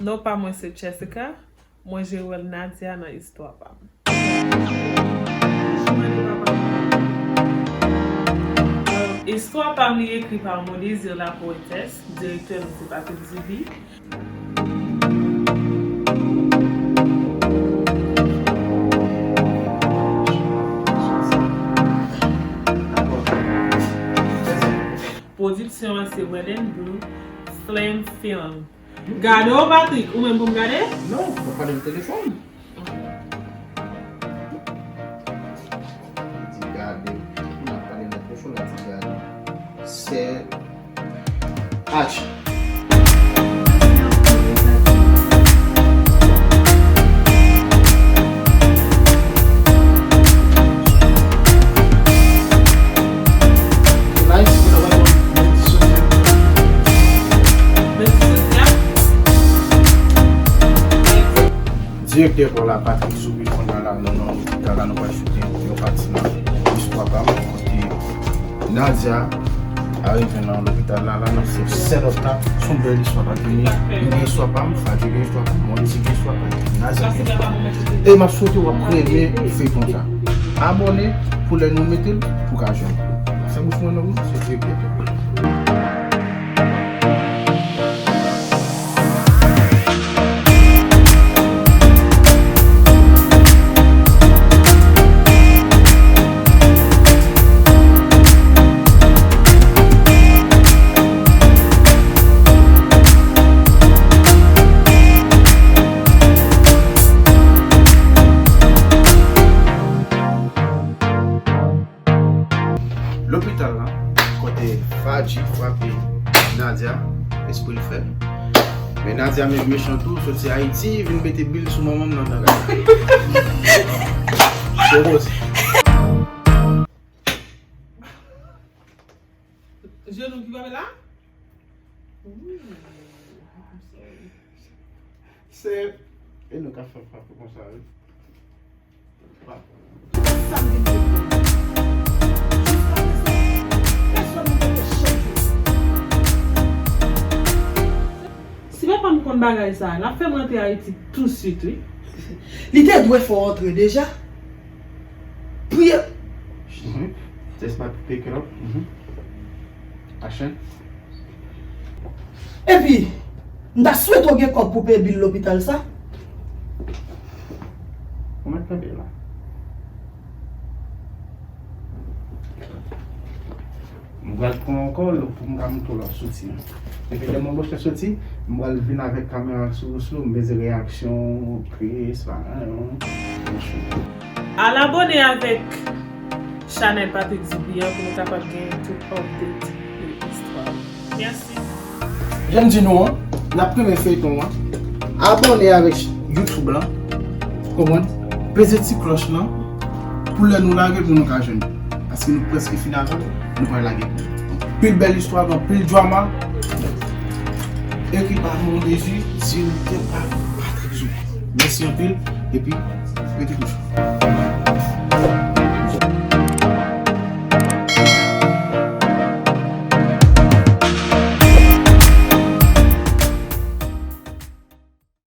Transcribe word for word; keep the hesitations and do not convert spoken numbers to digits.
Non pa mwen se Jessica, mwen jwe wòl Nadia nan istwa pa m. Istwa pa m li ekri pa Mon Désir la poétesse, direktè nou se Patrick Zubi. Pwodiksyon an se Red and Blue Flame Film. Gade w, Patrick, ou menm pou m gade? Non, w ap pale nan telefòn. Li di gade, pou n ap pale nan telefòn, l ap di gade. Sè Action. Direktè pa w la, Patrick Zubi, kounye a la, nou nan lopital la, nou pral choute yon pati nan istwa pa m, kote Nadia arive nan lopital la, la, nan se set up la, se yon bèl istwa pa vini, nou gen istwa pa m, Fadji gen istwa pa m, Mon Désir gen istwa pa m, Nadia gen istwa pa m. E m ap swete w ap renmen feyton sa. Abòne pou lè nou mete l, pou ka jwenn. Fè bouch mwen non, se direktè. Lopital la, kote Fadji frape Nadia, espri l fè. Men Nadia menm mechan tou, soti Ayiti, vin mete bil sou manman m nan bagay. Se poze. Jenou ki frape la? Ooh, I'm sorry. Se, e nou ka fè frape konsa, wi. Si papa m konn bagay sa, l ap fè m rantre Ayiti touswit, wi. Li te dwe fè w antre deja. Priye. Mhm. Just about to pick it up. Mhm. Action. Epi, m ta swete w gen kòb pou peye bil lopital sa. Ou mèt kanpe la. M pral pran yon kòl pou m ka montre w lòt soti an. Epi lè m anboche soti, m pral vin avèk kamera sou sou, m bezwen reyaksyon, tris, paran, yon, yon chou. Al abòne avèk chanèl Patrick Zubi an pou nou kapab gen tout update de istwa. Mèsi. Jan m di nou an, n ap renmen feyton an. Abòne avèk YouTube lan. Konprann? Peze ti klòch lan pou lè nou lage pou nou ka jwenn. Paske nou prèske fin avè l, nou pral lage pou. Pil bèl istwa, gen pil drama. Ekri pa Mon Désir, direktè pa Patrick Zubi. Mèsi anpil, epi rete branche.